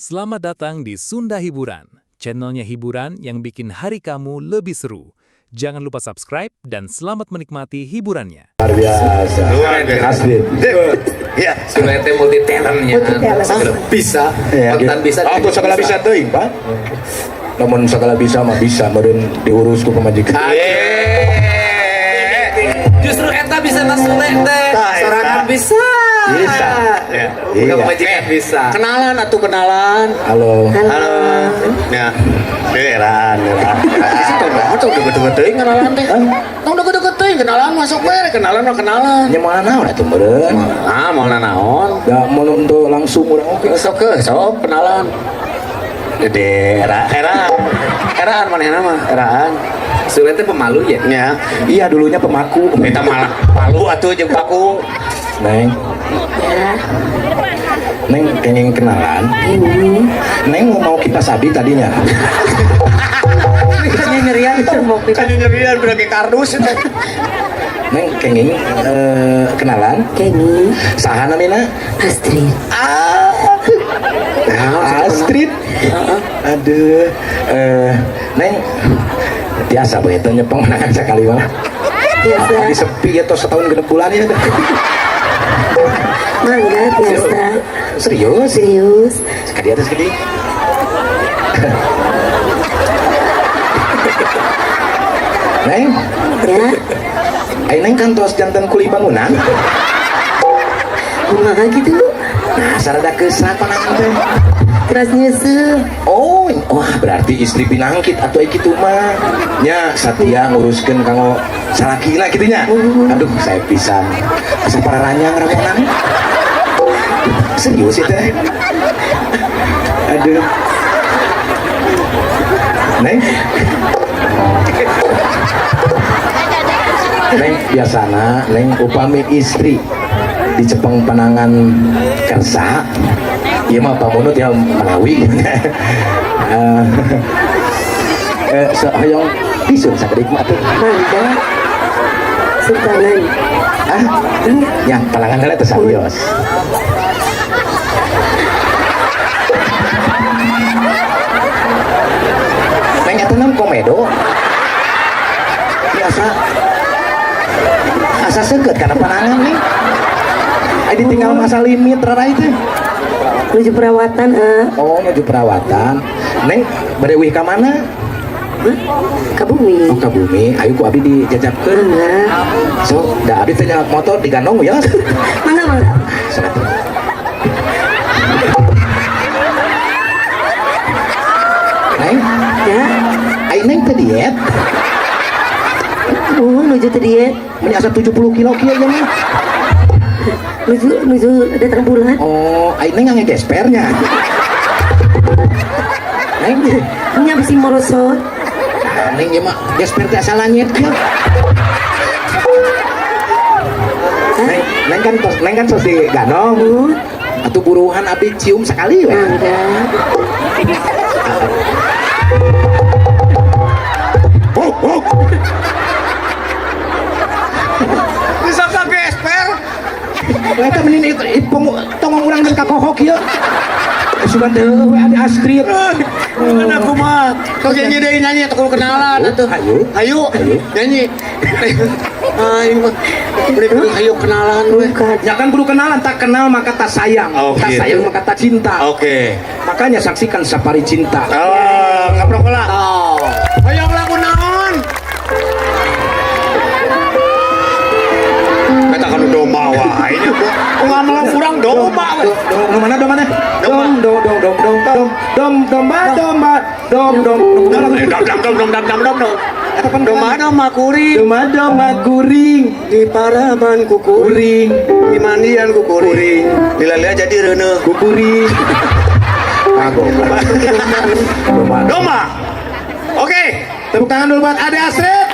Selamat datang di Sunda Hiburan, channelnya hiburan yang bikin hari kamu lebih seru. Jangan lupa subscribe dan selamat menikmati hiburannya. Luar biasa. Luar biasa. Asli. Ya. Sule teh multi talentnya. Multi-talent. Bisa. Iya, Kontan gitu. bisa. Oh, tuh segala bisa teuing, Pak. Namun segala bisa mah bisa meureun diurus ku pamajikan. Justru eta bisa ka Sule teh. Tah, eta. Sorangan bisa. Bisa. Ya. Bukan Iya. pemajikan bisa. Kenalan atuh kenalan. Halo. Halo. Ya. Eraan, eraan. Tong deket-deket teuing kenalan teh. Tong deket-deket teuing kenalan masuk we, kenalan mah kenalan. Nya moal naon atuh meureun. Ah, mau naon? Da mun untuk langsung urang oke. Sok ke, sok kenalan. Dede, era, Eraan. Eraan manehna mah, eraan. Sule teh pemalu ya. Ya. Iya dulunya pemaku. Eta malah palu atuh jeung paku. Neng. Neng pengen kenalan. Neng mau kipas abi tadinya. Nyerian Kan nyerian udah kayak kardus itu. Neng kenging kenalan. Kenging Saha namina? Astrid. Ah, Astrid. Aduh, Neng biasa begitu nyepeng menangan sekali malah. Biasa. Di sepi ya toh setahun genep bulan ya. Mangga biasa. Serius? Serius. Sekali atas sekali. Neng, Ya. ai Neng kan tos janten kuli bangunan. Kumaha gitu. Nah, sarada kesra panangan teh. Keras nyusul. Oh, wah berarti istri pinangkit atau kitu mah. Nya satia nguruskeun kanggo salakina kitu nya. Aduh, saya pisan. Asa pararanyang ramonan. Serius itu teh? Aduh. Neng. Neng biasana Neng upami istri di Jepang panangan kersa ieu mah pamunut ya Melawi. Hoyong pisun sakedik mah atuh. Mangga. Sultanan. Ah, ya panangan heula teh serius. Neng eta nam komedo. Biasa asa seukeut kana panangan nih. Ai ditinggal masa limit rarai teh. Menuju perawatan, ah. Oh, menuju perawatan. Neng, bade uih ka mana? Hah? Ka bumi. Oh, ka bumi. Ayo ku abi dijajabkeun. Mangga. So, da abi teh nyalak motor digandong ya. Mangga, mangga. Sok atuh. Neng, Ya. ai Neng teh diet. Oh, nuju teh diet. Meni asa 70 kilo kieu ieu mah. Nuju nuju datang bulan. Oh, ai Neng ngange gespernya. Neng, Nya bisi morosot. Neng ieu mah gesper teh asa lanyet kieu. Neng, Neng kan tos, Neng kan tos digandong. Oh, Atuh buruhan abi cium sekali we. mangga. Oh, oh. Bisa ka gesper. Eta mending ipung tongong urang dan kakohok ieu. Sugan teh we ade Astrid. Mana kumaha? Sok nyanyi deui nyanyi atuh kudu kenalan atuh. Hayu. Hayu. Hayu. Nyanyi. Aing mah beli kudu hayu kenalan we. Bukan. Ya kan kudu kenalan, tak kenal maka tak sayang. Oh, tak gitu. sayang maka tak cinta. Oke. Makanya saksikan Safari Cinta. Oh, ngaprok heula. Oh. Hoyong lagu naon? Kata kan domba wae ini. Ngamal kurang domba we. Dom, dom mana dom mana? Dom dom dom dom dom dom dom domba domba dom dom dom Dom dom dom dom dom dom dom dom. Eta pan Domba domba kuring Domba domba kuring di paraban kukuring kuring di mandian kukuring. kuring Lila-lila jadi reuneuh. kukuring. Ah, goblok. Domba. Domba. Oke. Tepuk tangan dulu buat Ade Astrid.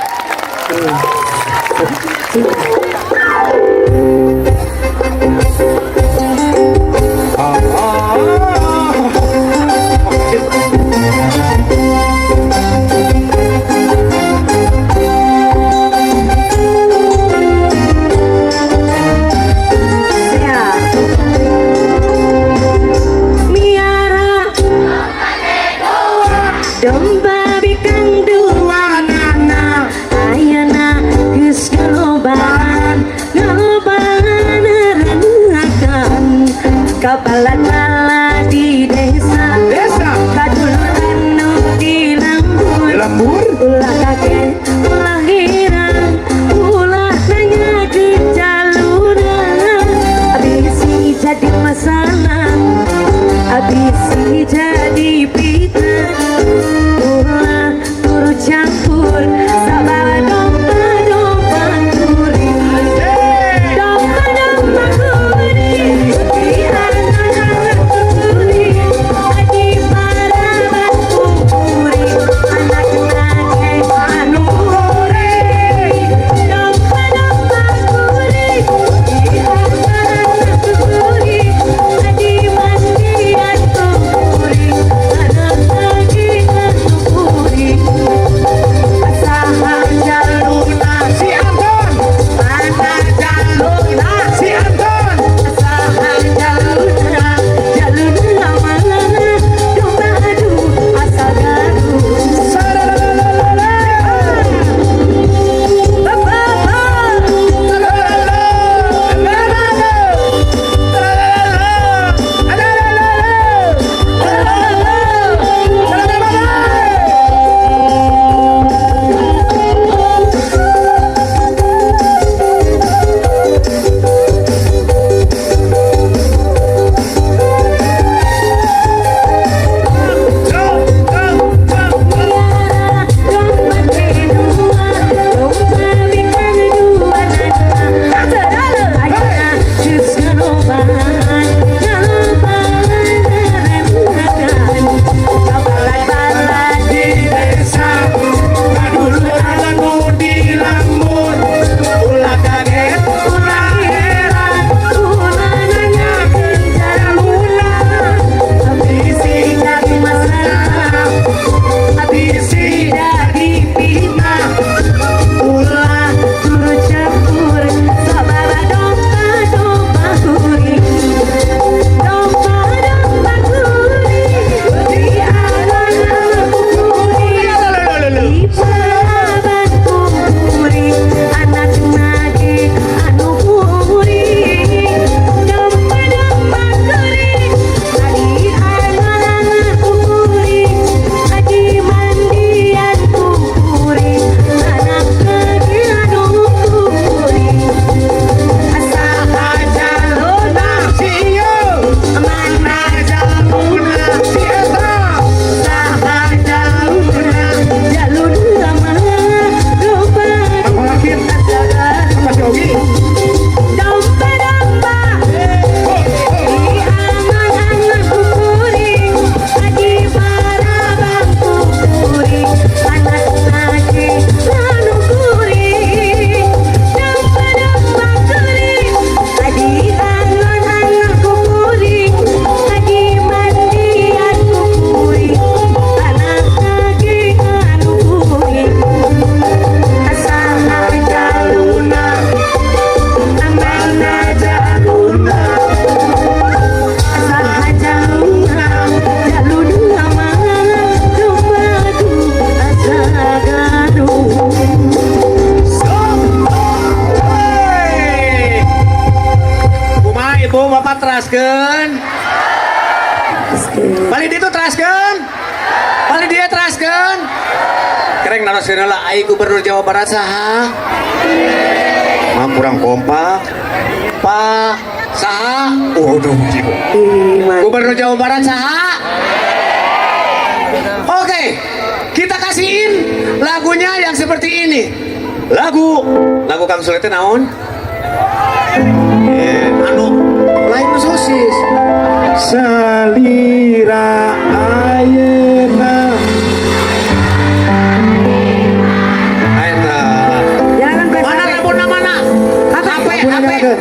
Ya. Miara Domba bikang duanana, ayeuna geus ngalobaan, ngalobaan renakan. Kabalat-balat di desa, Desa. Kadulur anu di lembur. Di lembur. Ulah kaget, ulah girang, ulah nanya ke jalurna. Bisi jadi masalah, bisi jadi fitnah. Ulah turut campur, sabab domba-domba kuring, domba-domba kuring, di anak-anak kuring, di paraban kuring, anak nage anu kuring, domba-domba kuring, di anak-anak kuring, di mandian kuring, anak nage anu kuring. Saha jaluna, Si Anton. Mana jaluna, Si Anton. saha jaluna, jaluna mana, domba adu asal gaduh. Saralalalala. Bapak, Piara domba kedua, domba bintang dua nana. Ayeuna geus ngalobaan, ngalobaan renakan. Kabalat-balat Di desa, kadulur anu di lembur, ulah kaget, ulah heran, ulah nanyakeun jaluna. Bisi jadi masalah, bisi jadi fitnah. Ulah turut campur, sabab domba-domba kuring, domba-domba kuring, di anak kuring, di paraban kuring, anak nage anu kuring, domba-domba kuring, di anak kuring, di mandian kuring, anak nage anu kuring. Saha jaluna, si iyo, mana jaluna, si eta, saha jaluna, jaluna mana, domba Mang Olakin, sama si Ogi. domba-domba di anak-anak kuring, di paraban kuring, anak nage anu kuring, domba-domba kuring, di anak-anak kuring, di mandian kuring, anak nage anu kuring. Saha jaluna, mana jaluna, saha jaluna, jaluna mana, domba du asa gaduh. Hey. Kumaha ibu bapak teraskeun? Balik ditu teraskeun? Balik dia teraskeun? Kereng naroskeun heula ai gubernur Jawa Barat saha? Mah kurang kompak. Pak saha? Waduh, ibu. Gubernur Jawa Barat saha? Oke, kita kasihin lagunya yang seperti ini. Lagu, lagu Kang Sule teh naon? Anu lain nu sosis. Salira ayeuna. Eta. Jangan Mana lampuna mana? HP, Lampuna HP, nyalakeun.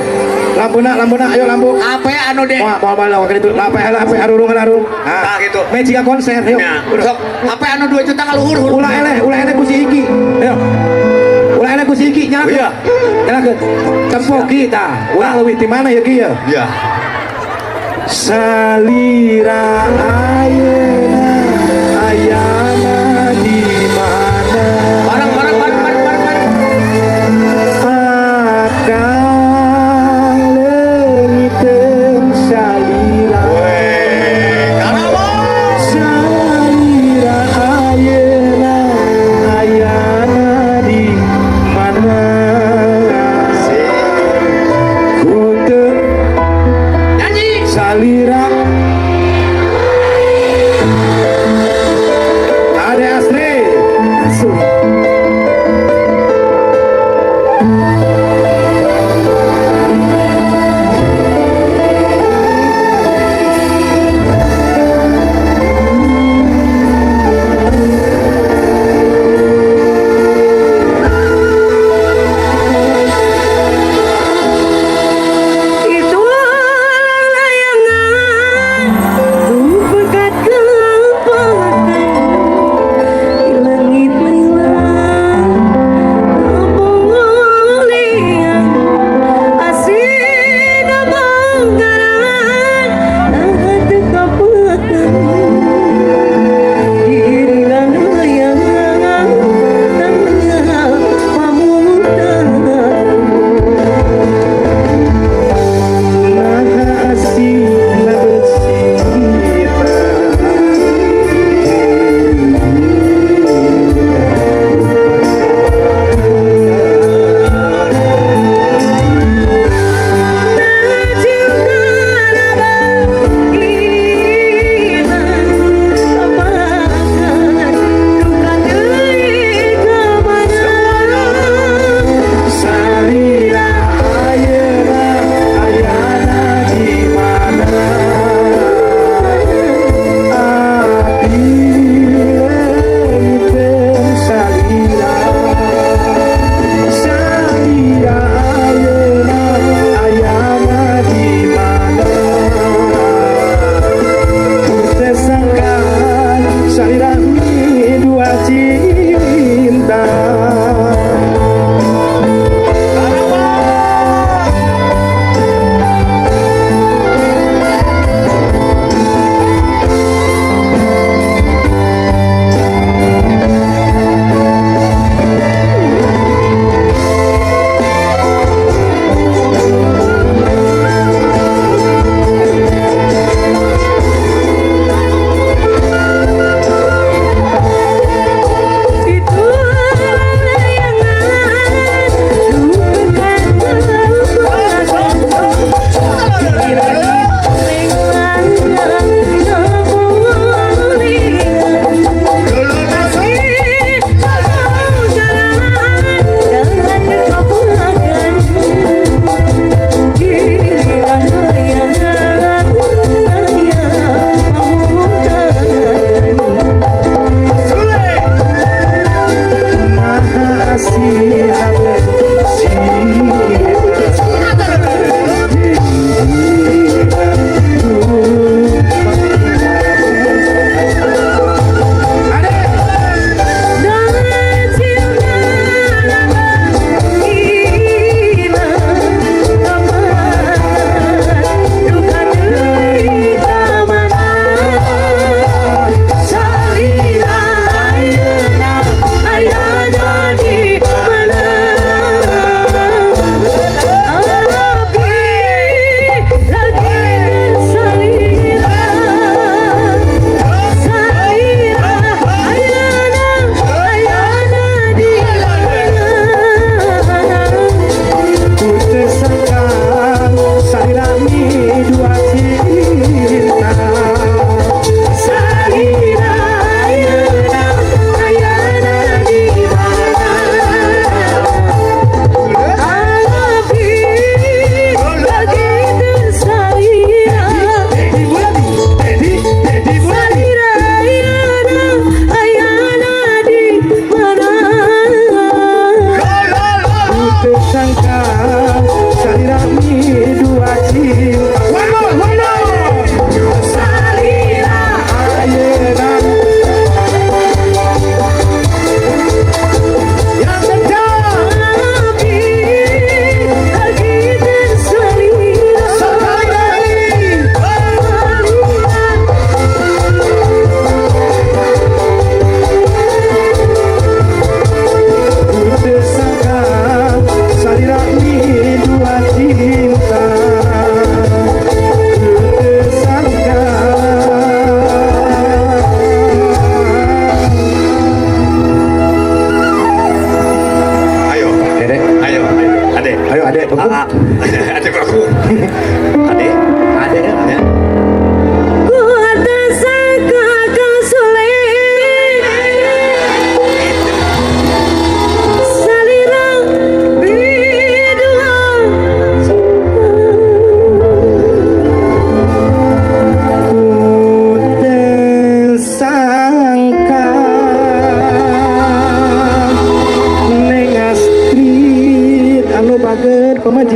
Lampuna, lampuna, ayo lampu. HP anu deh. Wah, mau mau mau itu. Lape, lape, arurung, arurung. Ah, gitu. Meh jiga konser, ayo. Ya, sok HP anu 2 juta kaluhur. Ulah eleh ku si Iki. Ayo. Ulah eleh ku si Iki nyalakeun. Iya. Nyalakeun. Tempo kita. Ulah leuwih di mana ya ki ya? Iya. Salira ayeuna ayana.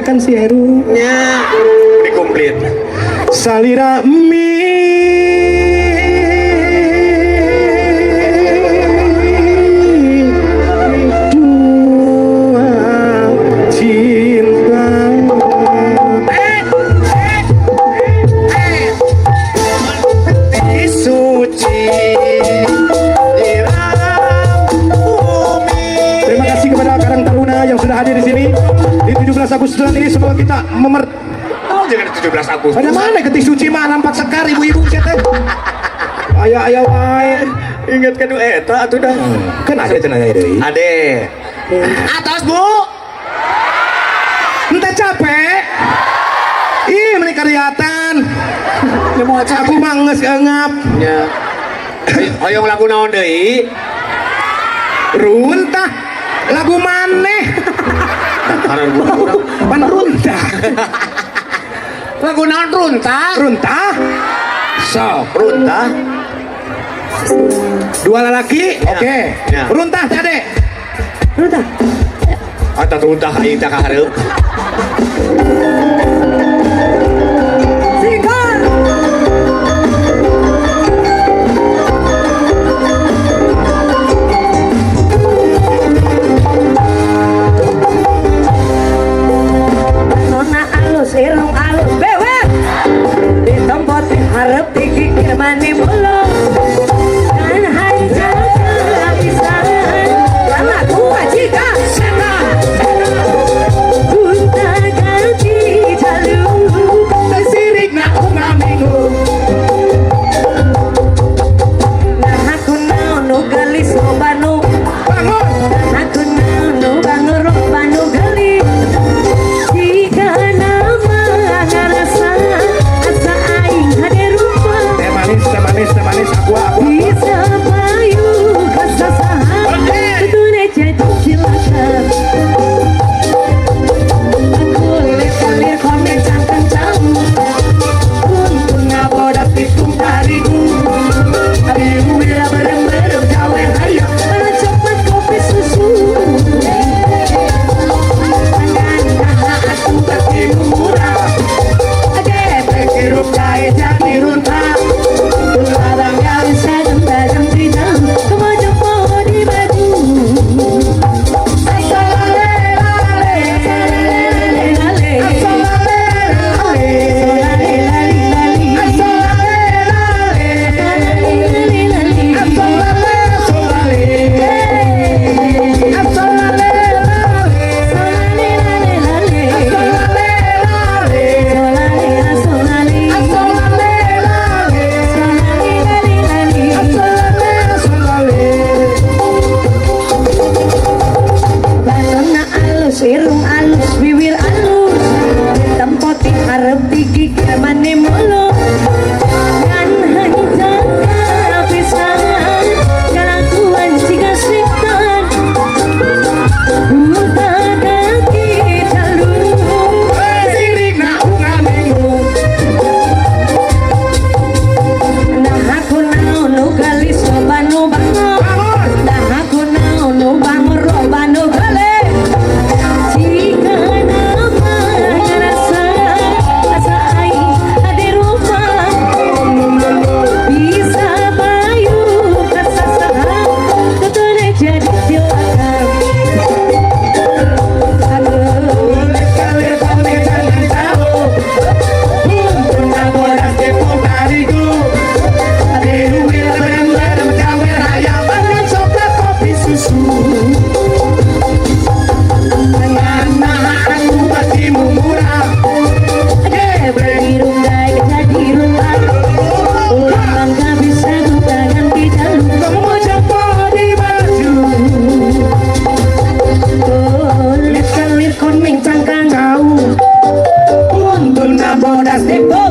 Dicarekan si Heru. Nya. Dikomplit. Salira mi dua cinta. Suci di dalam bumi. Terima kasih kepada Karang Taruna yang sudah hadir di sini di 17 Agustusan ini, semoga kita memer Oh, jangan 17 Agustus. Pada mana ketik suci mah nampak sekar ibu-ibu teh. Aya aya wae. Ingat kan eta atuh dah. Kan ada cenah aya deui. Ade. Atas, Bu. Ente capek. Ih, meni kariatan. Aku mah geus eungap. Nya. Hoyong lagu naon deui? Runtah. Lagu maneh. Pan runtah. Lagu naon runtah? Runtah. Sok. Runtah. Dua lelaki, oke. Ya. Runtah teh, Adek. Runtah. Atau runtah aing teh kahareup. Sikar. Nona alus, irung alus, bewet. Ditempo hareup dikikir mani mulu. Dan hanjal kehabisan. Lama jika setan. Gonta ganti jalu. Sirik na unga minggu. Nah aku naon nu geulis loba nu. Bangun. Nah aku naon nu bangor loba nu geulis. Jika nama ngarasa asa aing hade rupa. Teh manis, teh manis, teh manis, aku aku. Bisa payu kasasaha Tutune jadi cilaka. Kulit kelir kone cangkang cau. Untung ngabodas pitung tarigu. Abiu wira berem-berem gawe hayang. Coklat kopi susu. Pangan naha atuh bagi murah. Geprek hirup gae jadi runtah. Larang yang bisa tajam tidak kemojo di baju. Asalale lale, asalale lale, asalale lale, lali lali, asalale lale, lali lali, Asolale, solale. Asolale, lale. asalale lale lale, Asolale, lale. asalale asalale, Asolale, lale. asalale lali lali. Asolale, solale. Balona alus, irung alus, bibir alus. Tempo ti hareup digigir mane mulu. Dan hanjal pisan kalakuan siga setan. Buta kaki jalu. Sirik na unga minggu. Nah aku naon nu geulis loba nu bangor. Bangun. Nah aku naon nu bangor loba nu geulis. Jika nama ngarasa asa aing hade rupa. Bisa payu kasasaha tutune jadi cilaka. Kulit kelir kone cangkang cau. Untung ngabodas tepung tarigu. Abiu wira berem-berem gawe hayang. Pangan coklat kopi susu. Dengan naha aku bagimu murah. Gebrek irung gae jadi runtah. Ulah bangga bisa gonta ganti jalu. Kemojo di baju. Kulit kelir kuning cangkang Cau. Untun ngabodas Depo